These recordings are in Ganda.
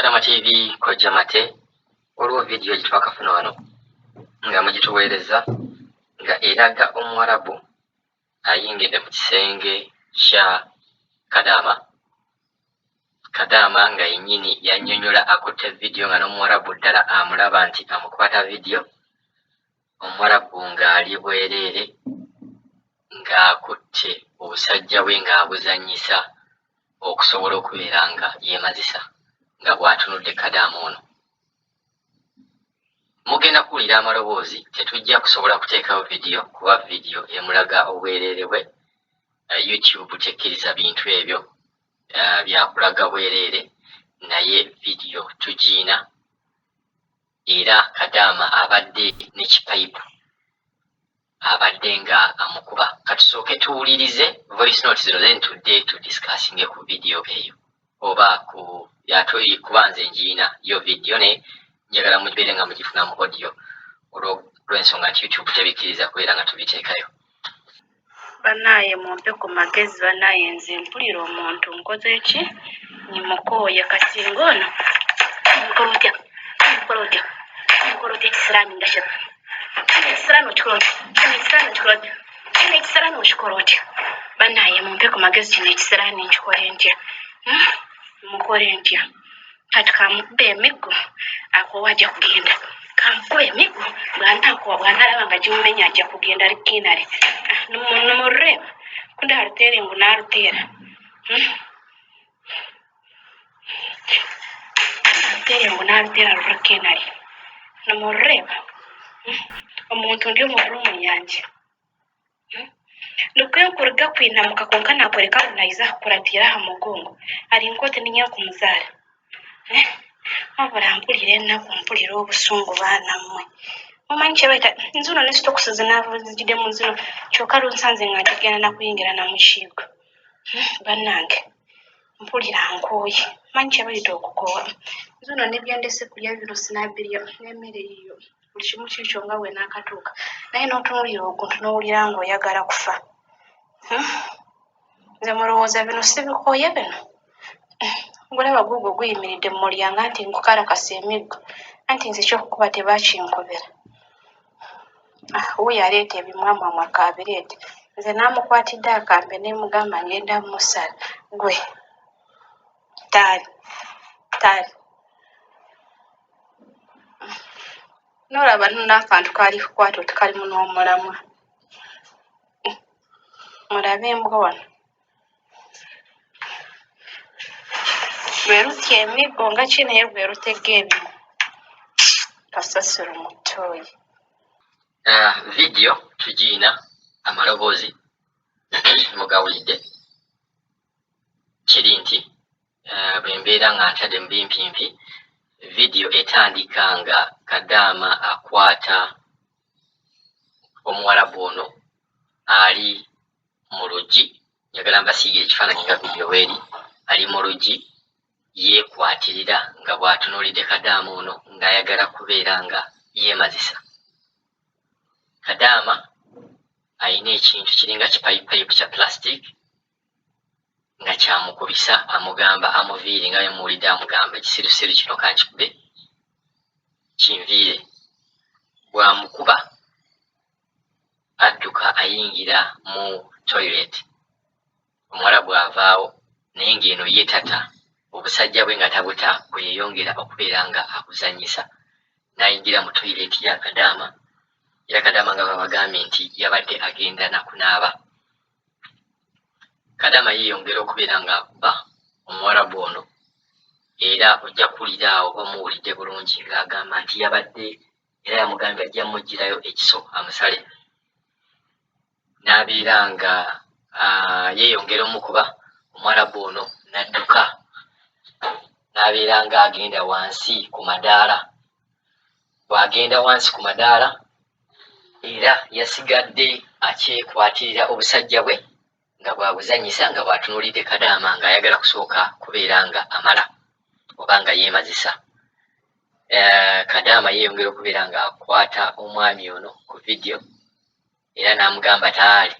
Kadama TV Kojja Mate, waliwo vidiyo gye twakafuna wano nga mugituweereza nga eraga Omuwarabu ayingidde mu kisenge kya Kadaama. Kadaama nga yennyini yannyonnyola akutte vidiyo nga n'Omuwarabu ddala amulaba nti amukwata vidiyo. Omuwarabu ng'ali bwereere ng'akutte obusajja bwe ng'abuzannyisa okusobola okubeera nga yeemazisa nga bw'atunudde Kadaama ono. Mugenda kuwulira amaloboozi, tetujja kusobola kuteekawo vidiyo kuba vidiyo emulaga obwereere bwe. YouTube tekkiriza bintu ebyo byakulaga bwereere, naye vidiyo tugiina era Kadaama abadde ne kipayipu abadde nga amukuba. Katusooke tuwulirize voice note zino then tudde tu discussinge ku video eyo oba ku yatuli kuba nze ngiina yo video naye njagala mubeere nga mugifuna mu audio olw'ensonga nti YouTube tebikkiriza kubeera nga tubiteekayo. Banaye mumpe ku magezi banaye nze mpulira omuntu nkoze ki nyimukooye kati ng'ono nkola otya nkola otya nkola otya ekisiraani nga kino kino ekisiraani okikola otya kino ekisiraani okikola otya kino ekisiraani okikola otya banaye mumpe ku magezi kino ekisiraani nkikole ntya hmm? Mukole ntya kati kamukuba emiggo akoowa ajja kugenda kamukuba emiggo bwanakoowa bwanalaba nga gimumenya ajja kugenda likinale ah, nimurureba kundaruteera ngu naruteera hmm? Naruteera ngu naruteera rurikinale nimurureba hmm? Omuntu ndi omu ruumu yangye. Nikwo nkuruga kwinamuka kwonka naakworeka ngu naija kukuratiira aha mugongo ari nk'oti niinye nkumuzaara. Wabura mpurira enaku mpurira obusungu baana mwe. Mumanyi kyebayita nzuno ne sitokisi zinavugidemu zino kyoka lunsanze nga ndigenda nakuyingira na mukiigo. Banange mpurira nkooye. Mumanyi kyebayita okukoowa? Nzuno nebyendese kurya bino sinabirya n'emere yiyo. Buli kimu kiikyo nga bwenaakatuuka naye n'otunuulira oguntu n'owulira ng'oyagala kufa. Hmm? Nze mulowooza bino sibikooye bino? Hmm. Gulaba guugwo guyimiridde mu mulyango anti nkukalakasa emiggo anti nze ekyokukuba tebakinkubira. Ah, wuuyo aleeta ebimwamwamwa kaabireete. Nze naamukwatidde akambe ne mugamba ngenda musala. Gwe taali taali Nolaba no n'akantu kaali kukwata oti kalimu n'omulamwa. Mulabe embwa wano. Lwe lutya emiggo nga ki naye lwe lutega ebimwa. Kasasiro mu ttooyi. Vidiyo tugiina amaloboozi mugawulidde kiri nti bwe mbeera nga ntadde mu bimpimpi vidiyo etandika nga Kadaama akwata Omuwarabu ono ali mu luggi. Njagala mbasiigire ekifaananyi nga vidiyo bw'eri. Ali mu luggi yeekwatirira nga bw'atunuulidde Kadaama ono ng'ayagala kubeera nga yeemazisa. Kadaama alina ekintu kiringa kipayipupayipu kya plastic nga kyamukubisa amugamba amuviire nga bwemuwulidde amugamba ekisirusiru kino kankikube kinviire bwamukuba adduka ayingira mu toilet omuwala bwavaawo naye ng'eno ye tata obusajja bwe nga tabuta bwe yeyongera okubeera nga abuzanyisa n'ayingira mu toilet ya Kadaama era Kadaama nga babagambye nti yabadde agenda nakunaaba. Kadaama yeeyongera okubeera ng'akuba Omuwarabu ono era ojja kuwulira awo oba omuwulidde bulungi ng'agamba nti yabadde era yamugambye ajja muggyirayo ekiso amusale n'abeera nga yeeyongera omukuba Omuwarabu ono n'adduka n'abeera ng'agenda wansi ku madaala. Bw'agenda wansi ku madaala era yasigadde akyekwatirira obusajja bwe nga bw'abuzannyisa nga bw'atunuulidde Kadaama ng'ayagala kusooka kubeera nga amala oba nga yeemazisa. Kadaama yeeyongera okubeera ng'akwata omwami ono ku vidiyo era n'amugamba taali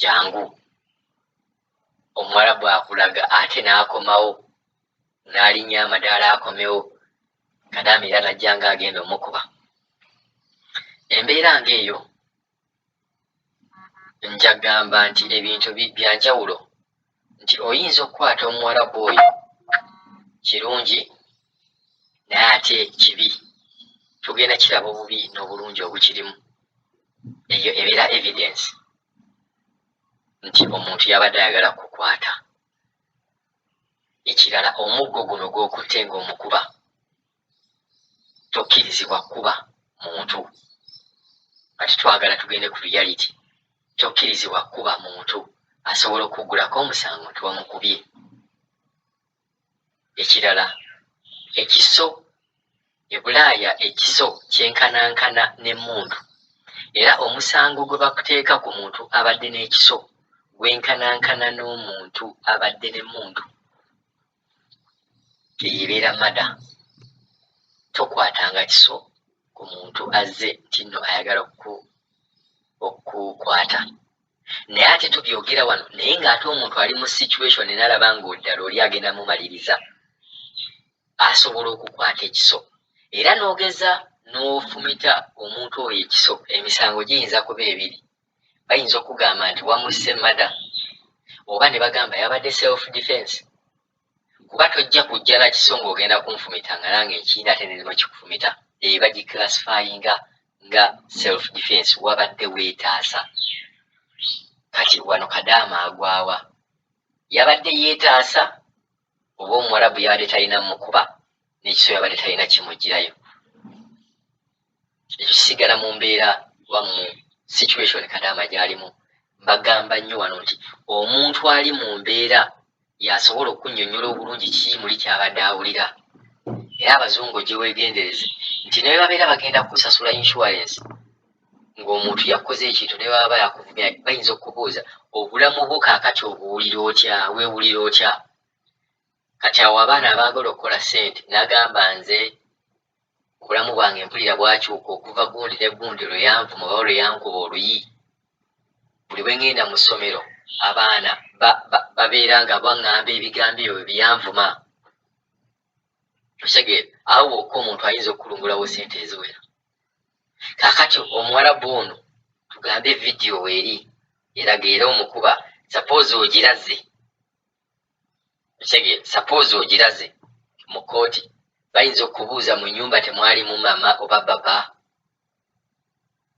jangu. Omuwala bw'akulaga ate n'akomawo. N'alinnya amadaala akomewo, Kadaama era n'ajja ng'agenda omukuba. Embeera ng'eyo nja kugamba nti ebintu bya njawulo, nti oyinza okukwata Omuwarabu oyo kirungi naye ate kibi. Tugenda kiraba obubi n'obulungi obukirimu. Eyo ebeera evidence nti omuntu yabadde ayagala kukwata. Ekirala, omuggo guno gw'okutte ng'omukuba, tokkirizibwa kukuba muntu. Kati twagala tugende ku reality. Tokkirizibwa kukuba muntu, asobola okuggulako omusango nti wamukubye. Ekirala, ekiso e Bulaaya ekiso kyenkanankana n'emmundu, era omusango gwe bakuteeka ku muntu abadde n'ekiso gwenkanankana n'omuntu abadde n'emmundu. Eyo ebeera murder. Tokwatanga kiso ku muntu azze nti nno ayagala okukwata. Naye ate tubyogera wano, naye ng'ate omuntu ali mu situation n'alaba ng'oddala oli agenda mumaliriza, asobola okukwata ekiso era n'ogeza n'ofumita omuntu oyo ekiso. Emisango giyinza kuba ebiri: bayinza okugamba nti wamusse murder, oba ne bagamba yabadde self defense, kuba tojja kujja na kiso ng'ogenda kunfumita nga nange nkiina ate nerema kikufumita. Eyo bagiclassifyinga nga self defense, wabadde weetaasa. Kati wano Kadaama agwawa? Yabadde yeetaasa oba Omuwarabu yabadde talina mukuba n'ekiso yabadde talina kimugirayo? Ekyo kisigala mu mbeera oba mu situation Kadaama gy'alimu. Mbagamba nnyo wano nti omuntu ali mu mbeera y'asobola okunnyonnyola obulungi kiki muli ky'abadde awulira. Era abazungu gye weegendereze nti ne bwe babeera bagenda kukusasula insurance ng'omuntu yakoze ekintu, ne baba yakuvumya, bayinza okukubuuza obulamu bwo kaakati obuwulira otya, weewulira otya. Kati awo abaana abaagala okukola ssente n'agamba, nze obulamu bwange mpulira bwakyuka okuva gundi ne gundi lwe yanvuma oba lwe yankuba oluyi. Buli bwe ŋŋenda mu ssomero abaana babeera nga baŋŋamba ebigambo ebyo bye yanvuma. Okitegeera? Awo wokka omuntu ayinza okukulungulawo ssente eziwera. Kaakati Omuwarabu ono, tugambe vidiyo weeri eraga era omukuba, suppose ogiraze, okitegeera, suppose ogiraze mu kkooti, bayinza okubuuza mu nnyumba temwalimu mama oba baba?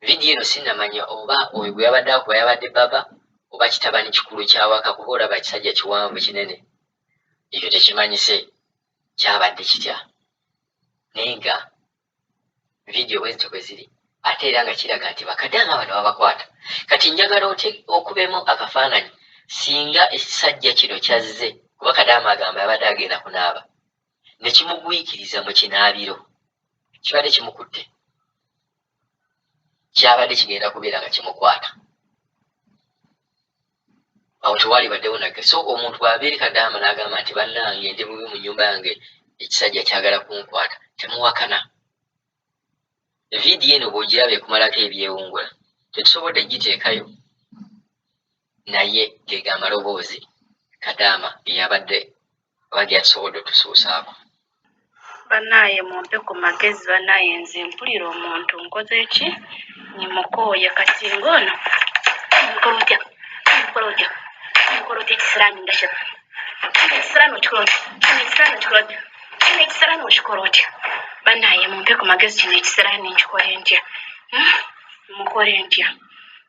Vidiyo eno sinnamanya oba oyo gwe yabadde akuba yabadde baba oba kitabani kikulu kyawaka, kuba olaba kisajja kiwanvu kinene. Ekyo tekimanyise kyabadde kitya, naye nga vidiyo bwe zityo bwe ziri, ate era nga kiraga nti bakadaama bano babakwata. Kati njagala okubemu akafaananyi singa ekisajja kino kyazze, kuba Kadaama agamba yabadde agenda kunaaba ne kimugwikiriza mu kinaabiro, kibadde kimukutte, kyabadde kigenda kubeera nga kimukwata, awo tewali baddewo nagge. So omuntu bw'abeeri Kadaama n'agamba nti bannange ndi bubi mu nnyumba yange, ekisajja kyagala kunkwata, temuwakana. Vidiyo eno bw'ogiraba ekumalako ebyewungula. Tetusobodde giteekayo, naye gega amaloboozi Kadaama eyabadde oba ge yatusobodde otusuusaako. Bannaaye mumpe ku magezi, bannaaye nze mpulira omuntu nkoze ki, nyimukooye. Kati ng'ono nkola otya, nkola otya, nkola otya? Ekisiraani nga kino, kino ekisiraani okikola otya? Kino ekisiraani okikola otya? Kino ekisiraani okikola otya? Bannaaye mumpe ku magezi, kino ekisiraani nkikole ntya? Hmm? Mukole ntya?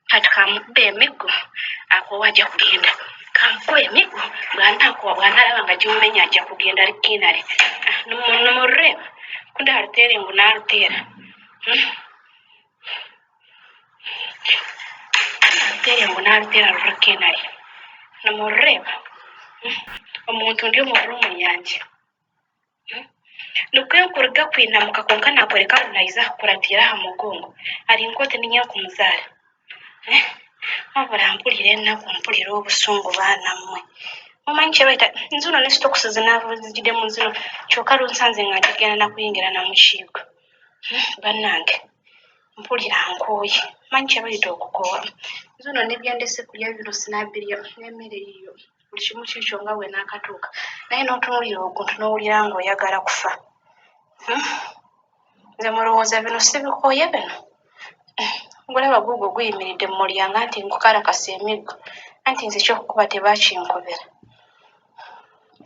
Kati kamukube emiggo akoowa ajja kugenda, kamukube emiggo bw'anaakowa, bw'anaalaba nga gimumenya ajja kugenda likinale nimurureba kundaruteera ngu naruteera. Hmm? Naruteera ngu naruteera rurikinare nimurureba. Hmm? Omuntu ndi omu ruumu yangye. Hmm? Nikwo nkuruga kwinamuka kwonka naakworeka ngu naija kukuratiira aha mugongo ari nk'oti niinye nkumuzaara. Eh? Wabula mpulira enaku, mpulira obusungu baana mmwe. Mumanyi kye bayita nzuno ne sitokisi zinaavuzigidde zino, kyokka lunsanze nga ndigenda na kuyingira na mu kiyigo. Bannange mpulira nkooye. Manyi kye bayita okukoowa. Nzuno ne byendese kulya bino sinabirya n'emmere yiyo. Buli kimu kikyo nga bwe naakatuuka. Naye n'otunuulira oguntu n'owulira ng'oyagala kufa. Nze mulowooza bino sibikooye bino? Gulaba guugwo guyimiridde mu mulyango anti nkukalakasa emiggo. Anti nze eky'okukuba tebakinkubira.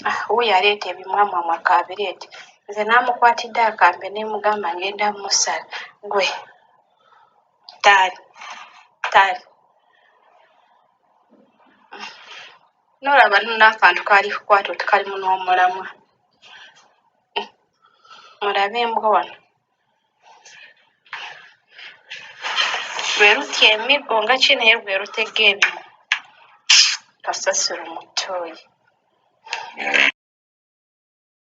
Ah, wuuyo aleeta ebimwamwamwa k'abireete. Nze naamukwatidde akambe ne mmugamba ngenda mmusala. Ggwe taali, taali. N'olaba nno n'akantu k'ali kukwata oti kalimu n'omulamwa. Mulabe embwa wano. Lwe lutya emiggo nga ki naye lwe lutega ebimwa. Kasasiro mu ttooyi.